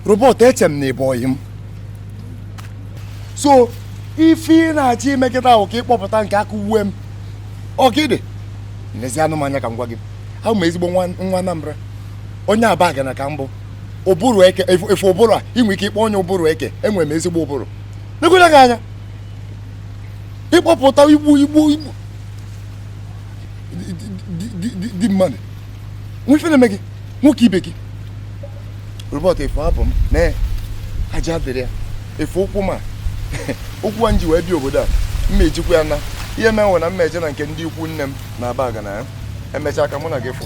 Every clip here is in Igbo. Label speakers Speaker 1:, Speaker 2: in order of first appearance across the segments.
Speaker 1: Robert, eche m na ị bụ ọyị m. So ife ị na-achọ ime kịta ahụ ka ịkpọpụta nke aka uwe m ọkịdị nlezi anụ m anya ka m gwa gị, abụ m ezigbo nwa Anambra, onye Abagana ka mbụ. Ụbụrụ eke efe ụbụrụ a ị nwere ike ịkpọ onye ụbụrụ eke, enwere m ezigbo ụbụrụ. Nekwere gị anya ịkpọpụta igbu igbu igbu di mmadụ nwe ife na-eme gị nwoke ibe gị. Robert, efu abụ m na aja dịrị ya efu ụkwụ ma ụkwụ a m ji wee bịa obodo a mma ejikwa ya na ihe menwe na mma eje na nke ndị ikwu nne m na Abagana ya emechaa ka mụ na gị fụ.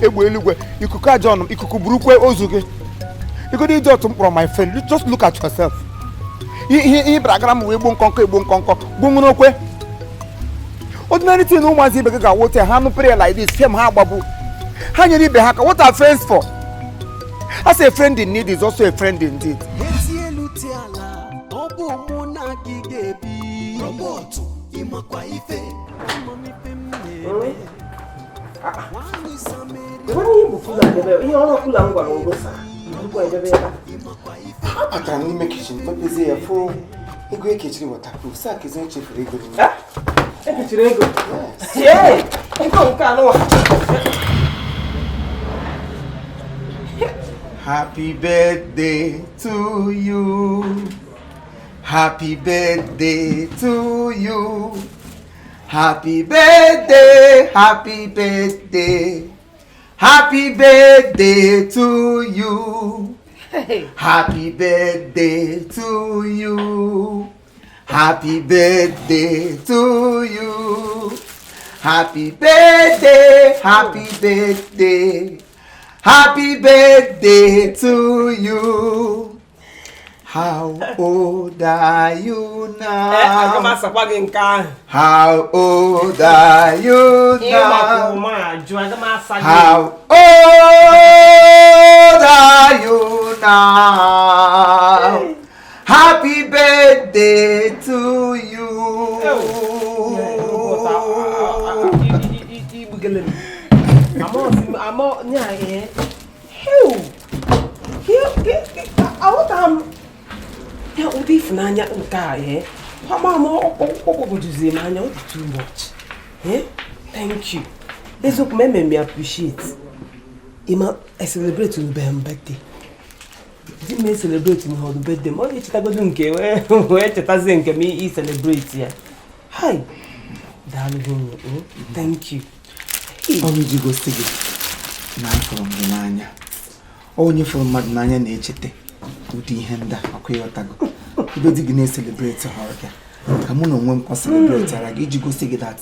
Speaker 2: Egbe eluigwe, ikuku ajọ ọnụ, ikuku burukwe ozu gị. Igodo idiot m kpọrọ, my friend, just look at yourself. Ihe ihe bịara gara m wee gbuo nkọnkọ, egbuo nkọnkọ gbuo okwe. Ordinary thing, ụmụazị ibe gị ga-awụte ha nụpere ya like this, fiem ha agbagbu ha nyere ibe ha ka. What are friends for? As a friend in need is also a friend indeed.
Speaker 3: Eti elu ti ala, ọ bụ mụ na gị ga-ebi. Robert, ịmakwa ife amamife m na-eme. Nwanyị Samaria.
Speaker 4: Ihe bụ cooler debe, ihe ọrụ cooler m gwara ngosa ibukwa edebe ebe a.
Speaker 2: Abatara m n'ime kitchen, mepezie ya, fụ ego ekechiri waterproof saa kezi echefuru ego n'ime.
Speaker 4: Ekechiri ego? Ee, ego nke anụwa.
Speaker 2: Happy birthday to you. Happy birthday to you. Happy birthday, happy birthday. Happy birthday to you. Happy birthday to you. Happy birthday to you. Happy birthday, happy birthday. Happy birthday to you. How old are you
Speaker 4: Aga m
Speaker 2: now?
Speaker 4: asakwa gị nke ahụ.
Speaker 2: How old are you
Speaker 4: Ịmakwa
Speaker 2: now?
Speaker 4: ụma ajụ, aga m asa gị.
Speaker 2: How old are you now? Happy birthday to you.
Speaker 4: Igbugele m. Ama nya ihe. Heu! Aghọtara m ya ụdị ịfụnanya nke a ihe. Ama ama ọgbagwojuzie m anya, ọ dị too much. Eh? Thank you. Eziokwu m, eme m ya appreciate. Ịma, I celebrate ube m birthday. Di m celebrate m họdụ birthday m, ọ ga-echetagodu nke wee chetazie nke m i celebrate ya. Hi. Daalụ hinne. Oh, thank you.
Speaker 2: Ọrụ iji gosi gị na afụrụ m gị n'anya. Onye fụrụ mmadụ n'anya na-echeta ụdị ihe ndị a. Ọkụ ịghọtago ebe di gị na-ecelebrate họrọ gị ka mụ na onwe m kwa celebrate ara gị iji gosi gị that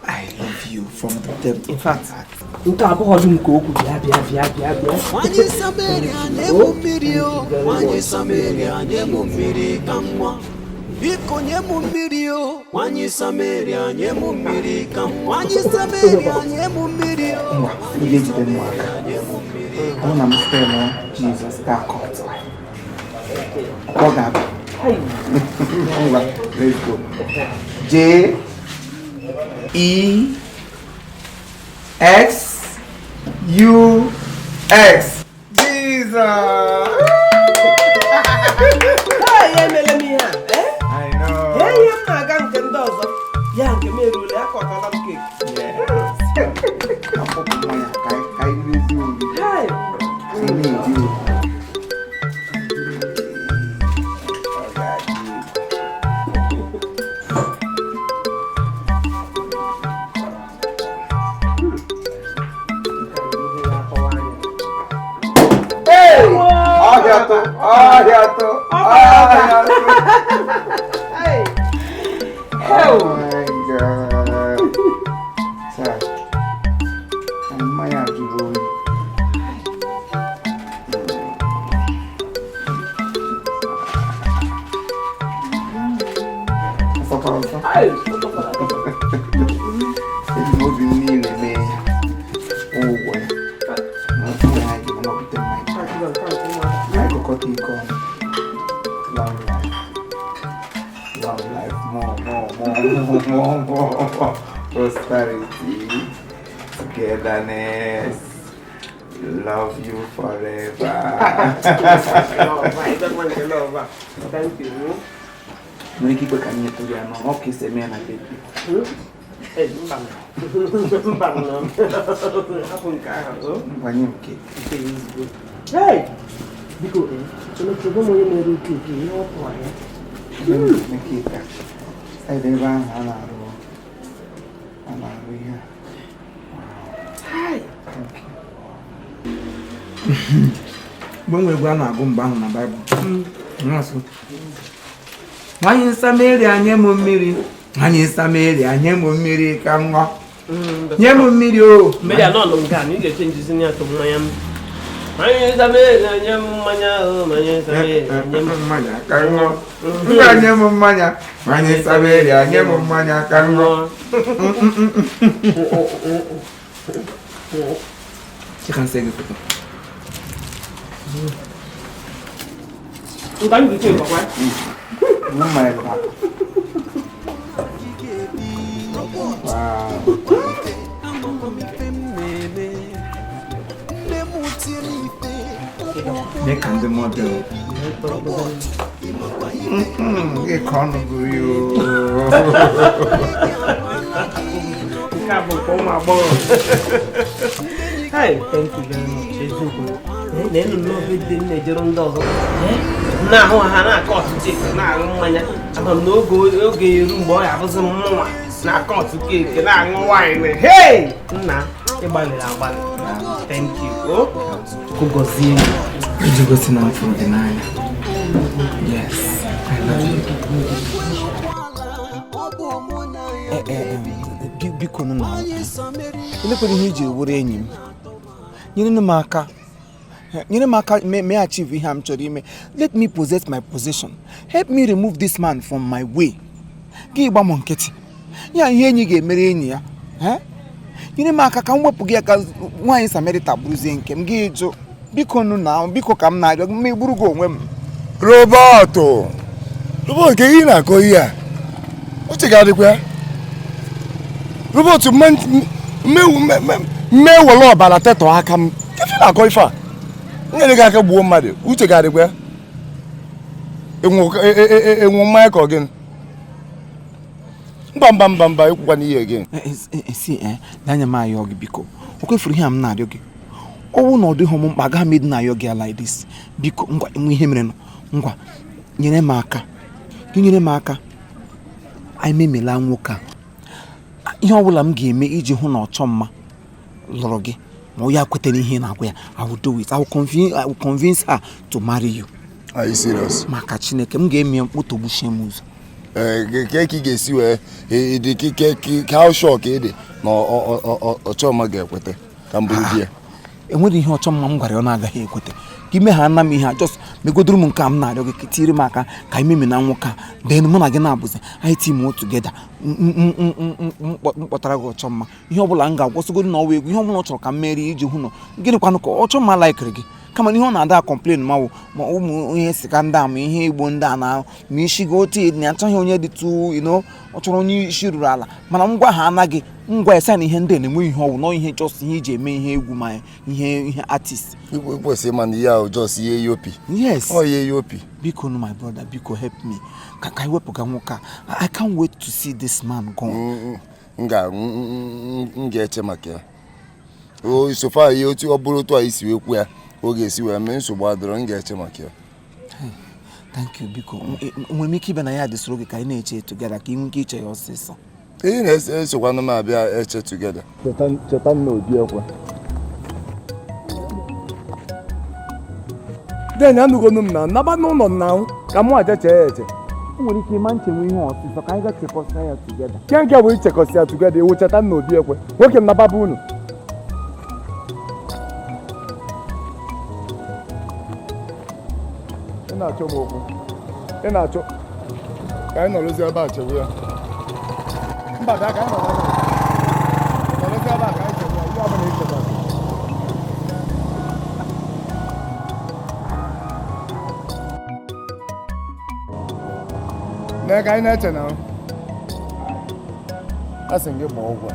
Speaker 2: I love you from the depth
Speaker 4: In
Speaker 2: of
Speaker 4: fact,
Speaker 2: my heart.
Speaker 4: Nke abụghọdụ nke okwu, bịa bịa bịa bịa bịa.
Speaker 3: Nwanyị Samaria, nye m mmiri o. Nwanyị Samaria, nye m mmiri ka m ṅụọ. Biko nye m mmiri o. Nwanyị Samaria, nye m mmiri ka m ṅụọ. Nwanyị Samaria, nye m mmiri o.
Speaker 2: Ngwa, ị ga-ejide m aka. Ọ bụrụ na m spell Jesus ga-akọt ọ ga-aba. Ngwa, let's go. J E X U X, Jesus.
Speaker 4: Hey, emele m ihe a. Eh?
Speaker 2: I know.
Speaker 4: Ee, ihe m na-aga nke ndị ọzọ. Ya nke m eruola, ya kọtala m cake.
Speaker 2: Ka mkpọpụ mmanya ka anyị rie oriri.
Speaker 4: Hi.
Speaker 2: Anyị na-eri oriri. Ọ ga-adị egwu. Hey! Ọhịa tụ, ọhịa tụ, ọhịa tụ.
Speaker 4: Hey.
Speaker 2: Oh my God. Chai. Mmanya jụrụ oyi. Ọsọkwara ọsọ.
Speaker 4: Hey.
Speaker 2: Eji m obi m niile mee ya. Ụgwọ ya. Na ọ bụrụ na anyị ga-anọgide mmanya. Anyị gụkọta ike ọnụ. Long life. Long life. More, more, more, more, more, more. Prosperity, togetherness, love you forever.
Speaker 4: Thank you.
Speaker 2: Nwere ike ikwe ka m nyetụ gị anọ, ọ ka esi eme ya na bebi.
Speaker 4: Ee, mba mba, hapụ nke ahụ.
Speaker 2: Ngwanye m cake.
Speaker 4: Hey! Biko, chọrọ m onye na-ere cake, ihe ọ pụrụ ya.
Speaker 2: Cake a. Side ebe ahụ a na-arụ ihe a. Thank you. Mgbe nwere egwu a na-agụ mgbe ahụ na Baịbụl. Na-asụ, "Nwanyị Samaria, nye m mmiri. Nwanyị Samaria, nye m mmiri ka m ṅụọ. Nye m mmiri o."
Speaker 4: Mmiri anọ nọ nke a na ị ga-eche njizi ya tụ mmanya m. Mmanya Samaria, nye m mmanya o, mmanya Samaria, nye m
Speaker 2: mmanya ka m ṅụọ. Ngwa, nye m mmanya. Nwanyị Samaria, nye m mmanya ka m ṅụọ. Chika nsị gị foto.
Speaker 4: Ngwa, m ga-eche nkọkwa.
Speaker 2: Mmanya gị. Wow.
Speaker 3: Nne m tiri ife.
Speaker 2: Mee ka ndị model. Ịkọ ọnụ bụ ya o.
Speaker 4: Nke a bụ nke ụmụ agbọghọ. Hey, thank you very much. Eziokwu. Na-elu nnọọ birthday m na-ejere ndị ọzọ. Na-ahụ ha na-akọ ọtụtụ cake, na-aṅụ mmanya. Ama m na oge eru mgbe ọ ya-abụzi m mụnwa na-akọ ọtụtụ cake, na-aṅụ wine. Hey! Nna, ịgbalịrị agbalị. Thank you. Oh, Chukwu gọzie gị.
Speaker 2: Iji gosi na m fụrụ gị n'anya. Yes, I love you. Biko nụ na elekwere ihe iji ewere enyi m, nyere m aka, nyere m aka mee achieve ihe a m chọrọ ime. Let me possess my possession. Help me remove this man from my way. Gị gba m nkịtị ya, ihe enyi ga-emere enyi ya. Eh? Nyere m aka ka m wepụ gị ya, ka nwaanyị Samarita bụrụzie nke m. Gị jụ. Biko nụ na, biko, ka m na-arịọ gị, ma egburu gị onwe m.
Speaker 1: Robert, Robert, nke ihe ị na-akọ ihe a, uche ga-adịkwa ya. Robert, mmewere ọbara tetọ aka m. Kefe na-akọ ife a, nyere gị aka gbuo mmadụ, uche ga-adịkwa ya. Enwu mmanya ka ọ gịnị? Mba, mba, mba, mba, ekwukwana ihe gị.
Speaker 2: Si n'anya m, ayọ gị, biko, o kwefuru ihe a m na-arịọ gị. Ọwụ na ọ dịghị m mkpa, agaghị m ịdị na-ayọ gị like this. Biko, ngwa, nwe ihe mere nụ. Ngwa, nyere m aka. Gị nyere m aka, anyị memela nwoke a. Ihe ọbụla m ga-eme iji hụ na ọchọ mma lụrụ gị, ma ọ ya kwetara ihe ị na-agwa ya, I will do it. I will convince her to marry you.
Speaker 1: Are you serious?
Speaker 2: Maka Chineke, m ga-eme ya mkpụtọ gbuchie m ụzọ.
Speaker 1: Ee, ke ka ị ga-esi wee dị ka how sure ka ị dị na ọchọma ga-ekweta ka m bụrụ di ya?
Speaker 2: Enwere ihe ọchọ mma m gwara ya ọ na-agaghị ekwete. Ka ime ha ana m ihe a, just megodoro m nke a m na-arịọ gị, ka tinyere m aka ka anyị memi na nwoke a. Then mụ na gị na-abụzi anyị team together. M kpọtara gị ọchọ mma, ihe ọbụla m ga-agwọsịgoro na ọwa egwu, ihe ọbụla ọ chọrọ ka m merie iji hụ na gịnịkwanụ ka ọchọ mma laikiri gị. Kama na ihe ọ na-ada complain ma wụ ma ụmụ ihe sika ndị a, ma ihe igbo ndị a na ma isi gị otu na achọghị onye dị tụ ọ chọrọ onye isi ruru ala. Mana ngwa, ha anaghị ngwa esa na ihe ndị a na-enwe ihe ọwụ nọ, ihe just ihe iji eme ihe egwu, ma ihe artist.
Speaker 1: Ị kwesịrị ịma na ihe ahụ just ihe yopi.
Speaker 2: Yes.
Speaker 1: Ọ ihe yopi.
Speaker 2: Biko nu, my brother, biko, help me ka anyị wepụga nwoke a. I can't wait to see this man gone.
Speaker 1: M ga-eche maka ya. O sofa ihe otu ọ bụrụ otu a isi wee kwu ya, ọ ga-esi wee mee, nsogbu adịrọ, m ga-eche maka ya.
Speaker 2: Thank you. Biko, enwere m ike ịbịa na ya dịsoro gị ka anyị na-eche together, ka ị nwee ike iche ya ọsịsọ?
Speaker 1: Ihe na-esokwanụ m abịa eche together. Cheta nna obi ekwe. Den anụgonu m na naba n'ụlọ nna m ka mụ aja chee ya eche.
Speaker 2: O nwere ike ịma nchenwe ihe ọsịsọ, ka anyị ga chekọsịa ya together.
Speaker 1: Nke nke bụ ichekọsi ya together. Iwu cheta nna obi ekwe. Nwoke m, naba be unu. Ị na-achọ m okwu, ị na-achọ ka anyị nọrọzi ebe a chewe ya. Mba, bịa ka anyị nọrọ ebe a. Nọrọzi ebe a ka anyị chewe ya. Ihe ọbụla ị chetara. Nee ka anyị na-eche na A sị m gị gbaa ọgwụ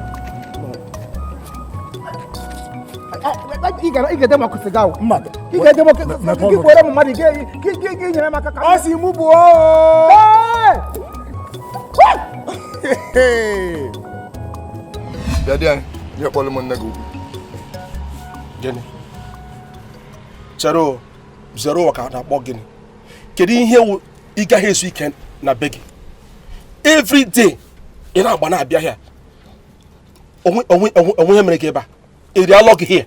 Speaker 1: a.
Speaker 2: Ị ga-ede maka sịga ahụ. Ị ga-ede maka gị kwere m mmadụ gị nyere m aka ka
Speaker 1: ọ sị mụ gbuo. Bịa di anyị, jee kpọrọ m nne gị ukwu.
Speaker 5: Gịnị? Chere o, zere ụwa ka na-akpọ gịnị? Kedu ihe wụ ị gaghị ezu ike na be gị? Every day ị na-agba na-abịa here. Onwe ihe mere gị ebe a? Ị rịalọ gị here?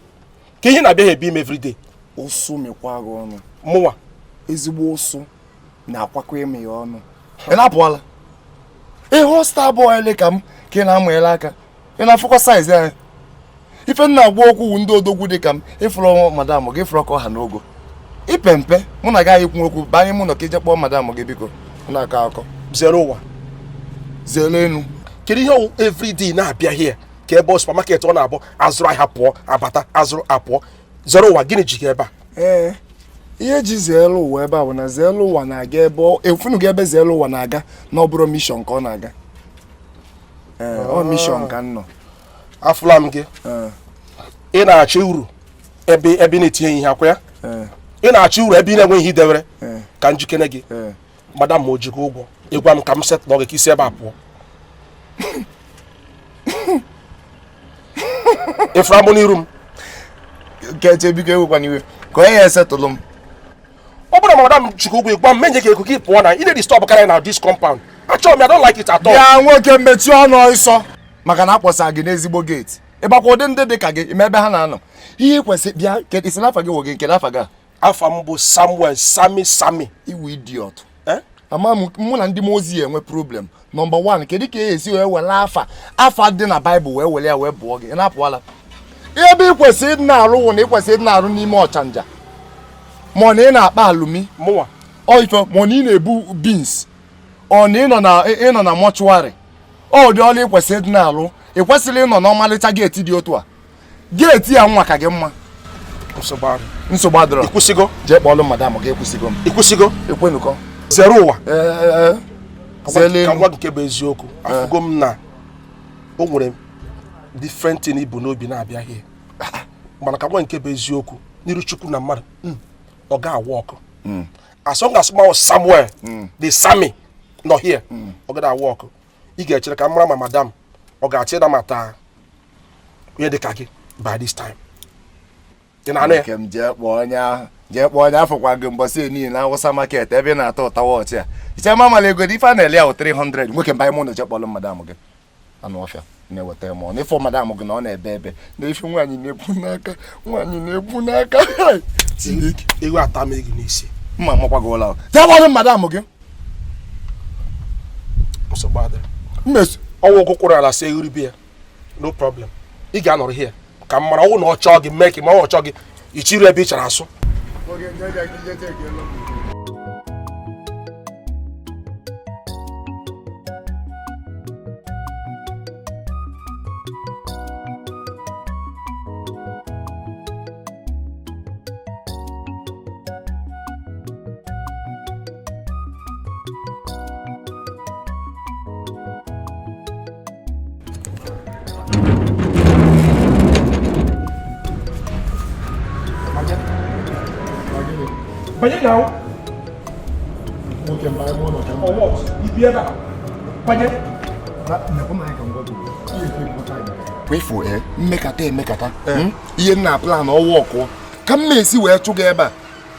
Speaker 5: Ka ihe na-abịa here ebe ime every day?
Speaker 1: Ụsụ mịkwa gị ọnụ.
Speaker 5: Mụnwa.
Speaker 1: Ezigbo ụsụ na-akwakọ ịmị ya ọnụ. Ị na-apụọla? Ịhụ star boy ka m ka ị na-amụnyere aka. Ị na-afụkwa saiz anyị. Ife m na-agwa okwu wu ndị odogwu dị ka m ịfụrụ madam gị ịfụrụ ka ọha n'ogo. Ipe mpe mụ na gaghị ekwu okwu banye mụ nọ ka ije kpọọ madam gị biko. Na-akọ akọ.
Speaker 5: Zere ụwa.
Speaker 1: Zere enu.
Speaker 5: Kedu ihe wụ everyday na-abịa here ka ebe supermarket ọ na-abụ azụrụ ahịa pụọ abata azụrụ apụọ. Zere ụwa gịnị ji gị ebe a?
Speaker 1: Ee, ihe ji zeelu ụwa ebe a bụ na zeelu ụwa na-aga ebe efunu gị ebe zeelu ụwa na-aga na ọ bụrụ mission ka ọ na-aga. Ee, ọ mission ka m nọ.
Speaker 5: Afụla m gị. Ị na-achọ uru ebe ị na-etinye ihe akwa ya? Ị na-achọ uru ebe ị na-enweghị ihe idewere ka njikere gị. Madam ma o ji gị ụgwọ ịgwa m ka m setụlụ gị ka isi ebe a pụọ. Ịfụra mụ n'iru m.
Speaker 1: Keche biko ewekwana iwe ka onye ya esetụlụ m.
Speaker 5: Ọ bụrụ na madam ji gị ụgwọ ịgwa m menye gị ego gị pụọ na ị na-edistọb karịa na this compound. Achọrọ m ya, don't like it at all.
Speaker 1: Bịa nwoke mechie ọnụ ọsọ maka na akpọsa gị n'ezigbo geeti. Ịgbakwa ụdị ndị dị ka gị ime ebe ha na-anọ. Ihe kwesị bịa isi n'afa gị wụ gị nke n'afa gị a.
Speaker 5: Afa m bụ Samuel Sami Sami.
Speaker 1: Iwu idiot. Ama mụ na ndị ozi ya enwe problem. Nọmba 1, kedu ka e esi wee were afa afa dị na Baịbụl wee were ya wee bụọ gị? Ị na-apụala. Ebe ị kwesịrị ịdị na-arụ wụ na ị kwesịrị ịdị na-arụ n'ime ọchanja. Ma ọ na ị na-akpa alụmi.
Speaker 5: Mụnwa.
Speaker 1: Ọ ife ma ọ na ị na-ebu beans. Ọ na ị nọ na mọchụarị. Ọ dị ọrụ ị kwesịrị ịdị na-arụ. Ị kwesịrị ịnọ n'ọmalịcha geeti dị otu a. Geeti ya nwa ka gị mma. Nsogbu adịrọ.
Speaker 5: Ịkwụsịgo?
Speaker 1: Jee kpọọlụ madam gị ekwụsịgo m.
Speaker 5: Ịkwụsịgo?
Speaker 1: Ekwenukọ.
Speaker 5: Zere ụwa.
Speaker 1: Zere
Speaker 5: Ka gwa gị nke bụ eziokwu. Afụgo m na o nwere different thing ibu n'obi na-abịa here. Mana ka gwa nke bụ eziokwu n'iru Chukwu na mmadụ ọ ga-awa ọkụ. As long as Samuel the Sami nọ here ọ ga-awa ọkụ. Ị ga-echere ka m mara ma madam ọ ga-achọ ịdamata onye dị ka gị by this time. Ị na-anụ ya?
Speaker 1: Nke m jee kpọọ onye ahụ. Jee kpọọ onye afọkwa gị mbọsị niile na Awụsa market ebe ị na-ata ụta wọchị a. Iche ma amala ego dị ife a na-ele ya 300. Nwoke mbanye mụ na jee kpọlụ madam gị. Anụ ọfịa na-eweta m ọnụ. Ịfụ madam gị na ọ na-ebe ebe na ife nwaanyị na-ebu n'aka nwaanyị na-ebu n'aka. Chineke.
Speaker 5: Ewu ata m gị n'isi.
Speaker 1: Mma makwa gị ụlọ. Jee kpọlụ madam gị.
Speaker 5: Nsogbu adịrị.
Speaker 1: Mmeso.
Speaker 5: Ọnwụ ụkwụ kwụrụ ala si ewuri ya. No problem. Ị ga-anọrọ here ka m mara ọnwụ na ọ chọọ gị mee ka ma ọ chọọ gị ichiru ebe ị chọrọ asụ. Banye now. Or what? Ibi ebe a. Banye.
Speaker 1: Kwefu mmekata emekata. Ihe m na-aplan ọwa ọkụ ka m na-esi wee chụ gị ebe a.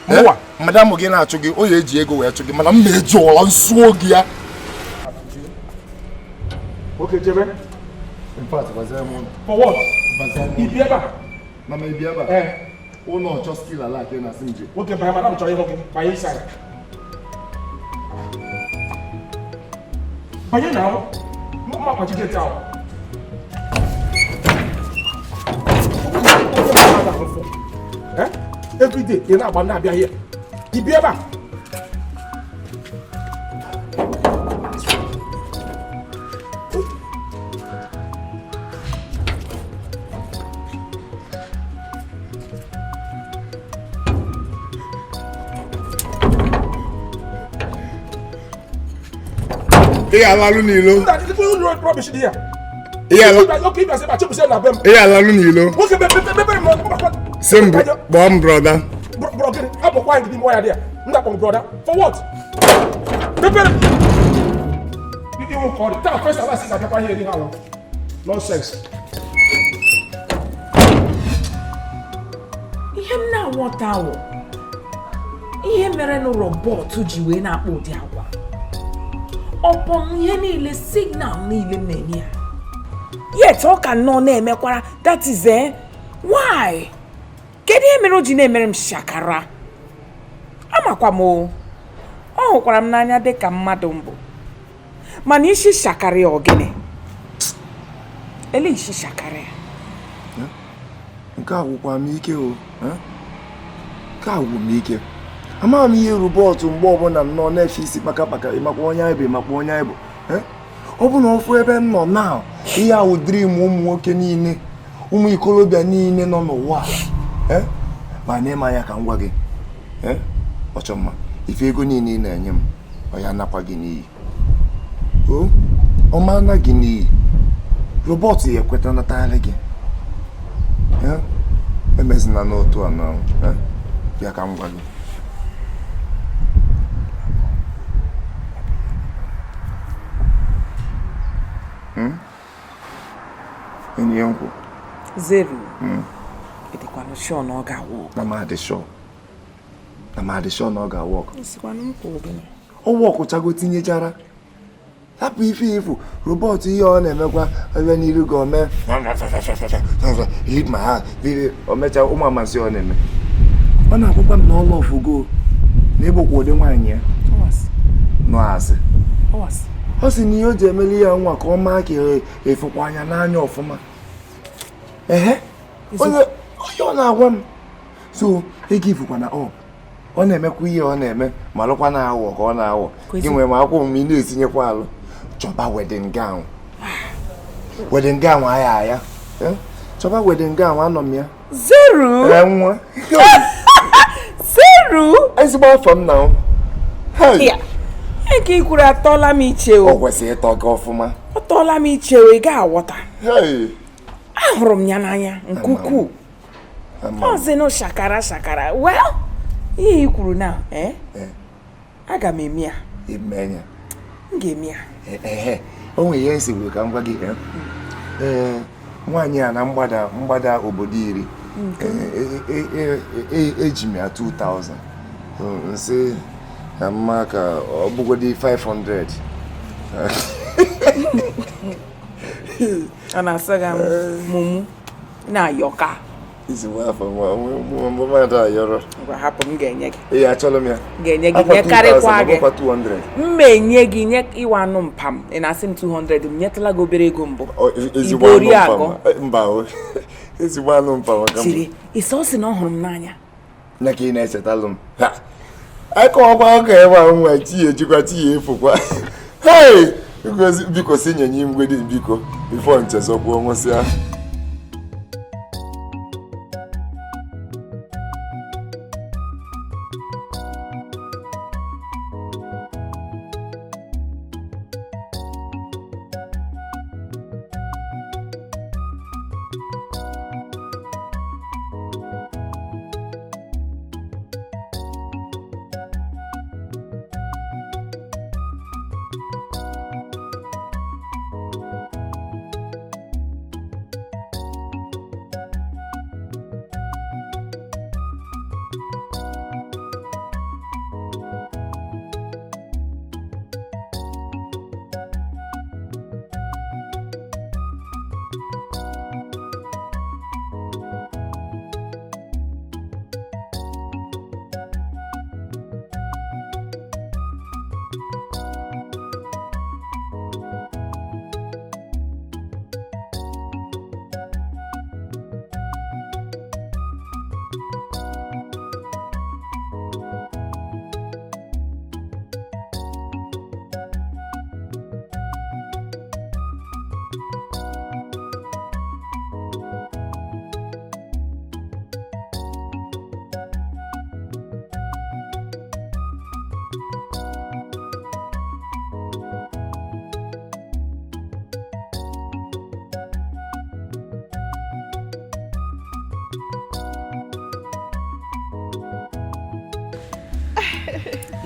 Speaker 5: Mụnwa.
Speaker 1: Madam gị na-achụ gị, o ya eji ego wee chụ gị mana m na-eji ụlọ nsuo gị ya.
Speaker 5: Okay, jebe.
Speaker 1: In fact, gbazie m ụlọ.
Speaker 5: For what? Ibi ebe a.
Speaker 1: Mama ibi ebe a. Ụlọ ọchọ skill ala ka ị na-asị m ji.
Speaker 5: Nwoke banye madam chọrọ ịhụ gị. Banye inside. Banye now. Mma kwachi gate ahụ. Every day ị na-agba na-abịa here. Ibi ebe a.
Speaker 1: Ị ga-alalụ n'ilo.
Speaker 5: Nna, ife ụlọ rubbish dị ya.
Speaker 1: Ihe alalụ n'ilo. Sị m kpọọ m brọda.
Speaker 5: For what? Nonsense.
Speaker 6: Ihe m na-aghọta wụ ihe mere na Robert ji wee na-akpọ ụdị agwa ọpọm ihe niile signal niile m na-enye ya yet ọ ka nọ na-emekwara that is why kedu ihe mere o ji na-emere m shakara amakwa m o ọ hụkwara m n'anya dị ka mmadụ mbụ mana isi shakara ya ọ gịnị ele isi shakara ya.
Speaker 1: Nke a gwụkwa m ike o, nke a gwụ m ike. Amaghị m ihe Robert mgbe ọbụla m nọ na-efe isi kpakakpaka ịmakwa onye anyị bụ ịmakwa onye anyị bụ. Ọ bụ na ofu ebe m nọ na ihe ahụ dream ụmụ nwoke niile, ụmụ ikorobịa niile nọ n'ụwa a. Ma na-eme anya ka m gwa gị, ọchọmma ife ego niile ị na-enye m ọ ya nakwa gị n'iyi. O ọ ma na gị n'iyi. Robert ya ekweta natara gị. Emezina n'otu a na bịa ka m gwa gị. Enyi ya nkwụ.
Speaker 6: Zero. Ịdịkwanụ sure na ọ ga-awụ?
Speaker 1: Na m adị sure. Na m adị sure na ọ ga-awụ ọkụ.
Speaker 6: Nsikwanụ m kwụ gịnị?
Speaker 1: Ọ wọkụchago tinyechara. Hapụ ife ifu Robert ihe ọ na-emekwa ebe n'iru gị ome leave my house o mechaa ụmụ amasị ọ na-eme. Ọ na-akwụkwa m na ọlụ ọfụgo na ịgbụkwa ụdị nwaanyị ya nọ asị. Ọ sị na ihe o ji emeli ya nwa ka ọ maa ka efukwa anya n'anya ọfụma. Ehe onye ọ na-agwa m so ego ifukwa na ọ na-emekwa ihe ọ na-eme ma lụkwa na-awọ ka ọ na-awọ gị nwee ma akwụkwọ m ị na-etinyekwa alụ. Chọba wedding gown. Wedding gown aya aya. Chọba wedding gown anọ m ya.
Speaker 6: Zero.
Speaker 1: Nwa.
Speaker 6: Zero.
Speaker 1: Ezigbo afọ m na.
Speaker 6: Ya. Nke i kwuru atọla m iche o.
Speaker 1: Ọ kwesịrị ịtọ gị ọfụma.
Speaker 6: Ọ tọọla m iche o, ị ga-aghọta. Ahụrụ m ya n'anya nke ukwuu. Ọ sị na shakara shakara. Well, ihe i kwuru na aga m eme ya.
Speaker 1: Ime ya.
Speaker 6: M ga-eme ya.
Speaker 1: Ehe, o nwere ihe nsogbu ka m gwa gị. Nwaanyị a na mgbada obodo iri eji m ya 2000 nsị na mma ka ọ bụgodi 500.
Speaker 6: Ọ na-asị gị mumu na-ayọka.
Speaker 1: Ezigbo afọ mmadụ ayọrọ.
Speaker 6: Ngwa hapụ m ga-enye gị.
Speaker 1: Ee, achọrọ m ya.
Speaker 6: Ga-enye gị nyekarịkwa gị.
Speaker 1: 200.
Speaker 6: M enye gị nye ịwa anụ mpam. Ị na-asị m 200 m nyetụla gị obere ego mbụ.
Speaker 1: Ezigbo anụ mpam. Mba o. Ezigbo anụ mpam ka m.
Speaker 6: Siri, ị sọ sị na ọ hụrụ m n'anya.
Speaker 1: Na ka ị na-echetalụ m. Akọwakwa aka ebe a nwa chi ya ejikwa chi ya efukwa. Hey! Biko si nyenye mgbede biko before nchezọkwuo nwụsịa.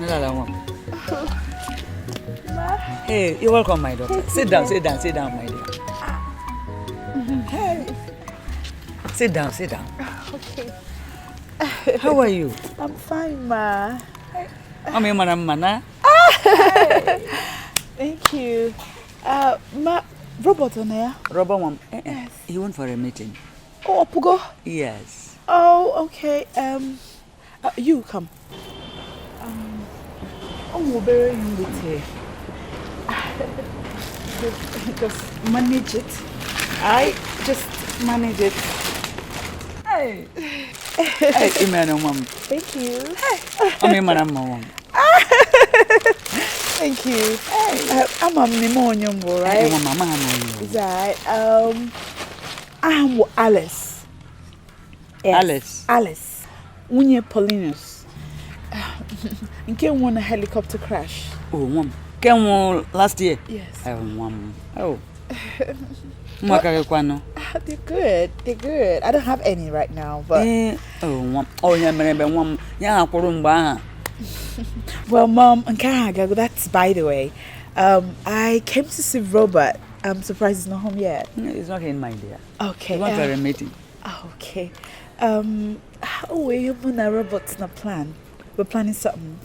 Speaker 7: Nala nwa m. Hey, you're welcome, my daughter. Sit down, sit down, sit down, my dear. Hey. Sit down, sit down.
Speaker 8: Okay.
Speaker 7: How are you?
Speaker 8: I'm fine, ma.
Speaker 7: Mama, mara mma na.
Speaker 8: Thank you. Ma, Robert on there?
Speaker 7: Robert, mom. Yes. He went for a meeting.
Speaker 8: Oh, Opugo?
Speaker 7: Yes.
Speaker 8: Oh, okay. You come. Oh, very with just manage it. I just manage it.
Speaker 7: Hey. Hey, Imena, mom.
Speaker 8: Thank you.
Speaker 7: Hey. Mama, mom.
Speaker 8: Thank you. Hey. I'm a Nimonyumbo, right?
Speaker 7: Hey, mama,
Speaker 8: Is that I'm Alice. Yes.
Speaker 7: Alice.
Speaker 8: Alice. Nwunye Paulinus. Nke won a helicopter crash.
Speaker 7: Oh, mom. Came last year.
Speaker 8: Yes.
Speaker 7: Oh, mom. Oh. Well,
Speaker 8: they're good. They're good. I don't have any right now, but.
Speaker 7: Oh, mom. Oh, yeah, mom. Yeah,
Speaker 8: Well, Mom, that's by the way. I came to see Robert. I'm surprised he's not home yet.
Speaker 7: He's not in, my dear.
Speaker 8: Okay.
Speaker 7: He went for a meeting.
Speaker 8: Okay. Oh, we're Robert's not plan. We're planning something.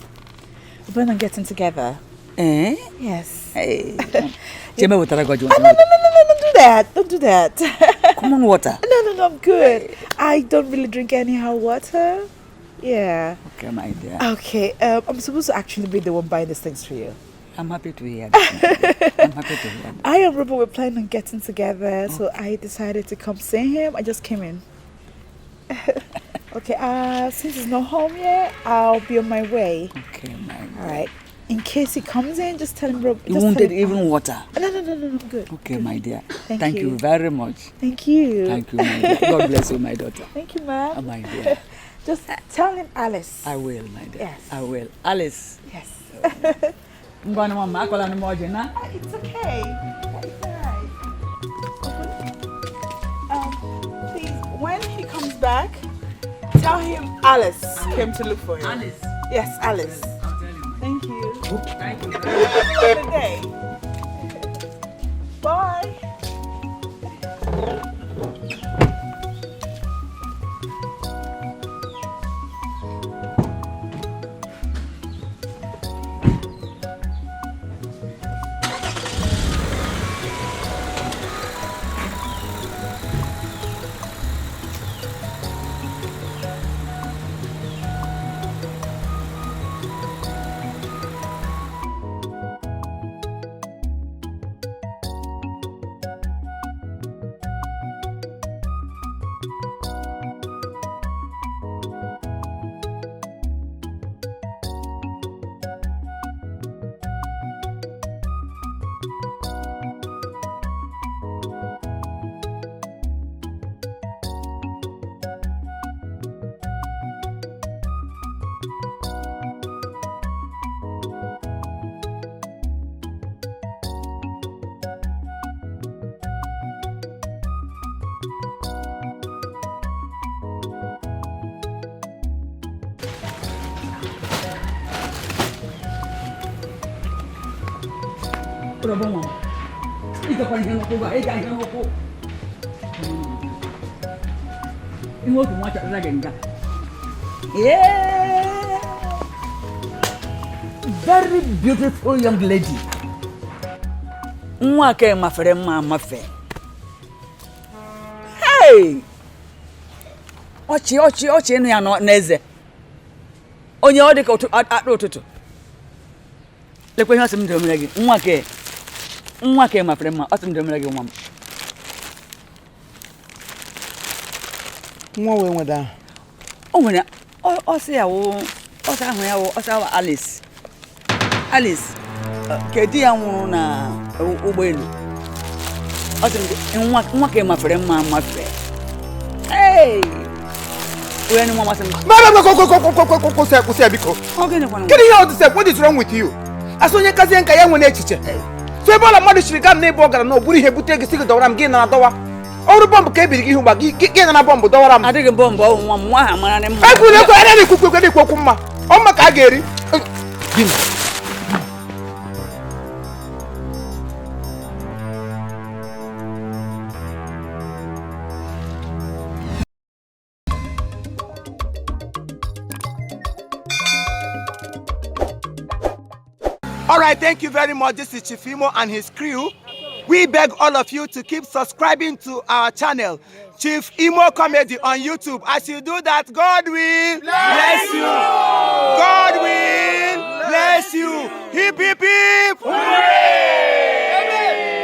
Speaker 8: We're planning on getting together.
Speaker 7: Eh?
Speaker 8: Yes.
Speaker 7: Hey.
Speaker 8: No, no, no, no, don't do that. Don't do that.
Speaker 7: Come on, water.
Speaker 8: No, no, no, I'm good. I don't really drink any hot water. Yeah.
Speaker 7: Okay, my dear.
Speaker 8: Okay, I'm supposed to actually be the one buying these things for you.
Speaker 7: I'm happy to hear that. I'm happy to hear that.
Speaker 8: I and Robert were planning on getting together, so I decided to come see him. I just came in. Okay, since he's not home yet, I'll be on my way.
Speaker 7: Okay, my dear.
Speaker 8: All right. In case he comes in, just tell him, Robert.
Speaker 7: You wanted even water?
Speaker 8: No, no, no, no, I'm good.
Speaker 7: Okay,
Speaker 8: good.
Speaker 7: My dear.
Speaker 8: Thank
Speaker 7: you very much.
Speaker 8: Thank you.
Speaker 7: Thank you, my dear. God bless you, my daughter.
Speaker 8: Thank you, ma'am.
Speaker 7: Oh, my dear.
Speaker 8: Just tell him Alice.
Speaker 7: I will, my dear.
Speaker 8: Yes.
Speaker 7: I will. Alice.
Speaker 8: Yes.
Speaker 7: It's
Speaker 8: okay. It's all right. Please, when he comes back, tell him Alice came to look for him.
Speaker 7: Alice?
Speaker 8: Yes, Alice.
Speaker 7: I'll tell him.
Speaker 8: Thank you.
Speaker 7: Thank you.
Speaker 8: Have a good day. Bye.
Speaker 7: Yeah. Very beautiful young lady. Nwa ke mafere mma mafe. Hey! Ochi ochi ochi enu ya no n'eze. Onye ọ dị ka akpụ ụtụtụ. Lekwe ihe ọ sị m domere gị. Nwa ke mafere mma, ọ sị m domere gị nwa m.
Speaker 2: Nwa wee nweda.
Speaker 7: O nwere ọ sị ya wụ ọ sị ahụ ya wụ ọ sị ahụ Alice. Alice, kedu ya nwụrụ na ụgbọelu? Ọ sị m nwa ka mafere mma mafe. Hey! Onye nwa masị m.
Speaker 2: Mama kwụsị biko.
Speaker 7: Ọ gịnị kwanụ?
Speaker 2: Kedu ihe ọ dị sef? What is wrong with you? Asị onye kazie nka ya nwere echiche. So ebe ọla mmadụ chiri gaa m n'ebe ọ gara na ọ bụrụ ihe bute gị sị gị dọwara m gị nara dọwa. Ọrụ bọmbụ ka ebiri gị ihu gba gị nara bọmbụ dọwara m.
Speaker 7: Adịghị bọmbụ ọwụ nwa m nwa ahụ mara mma.
Speaker 2: Ekwuru ekwe a na-ekwu ekwe na-ekwu okwu mma. Ọ mma ka a ga-eri. Gịnị? All right, thank you very much. This is Chief Imo and his crew. We beg all of you to keep subscribing to our channel, Chief Imo Comedy on YouTube. As you do that, God will bless you. God will bless you. Hip, hip, hip.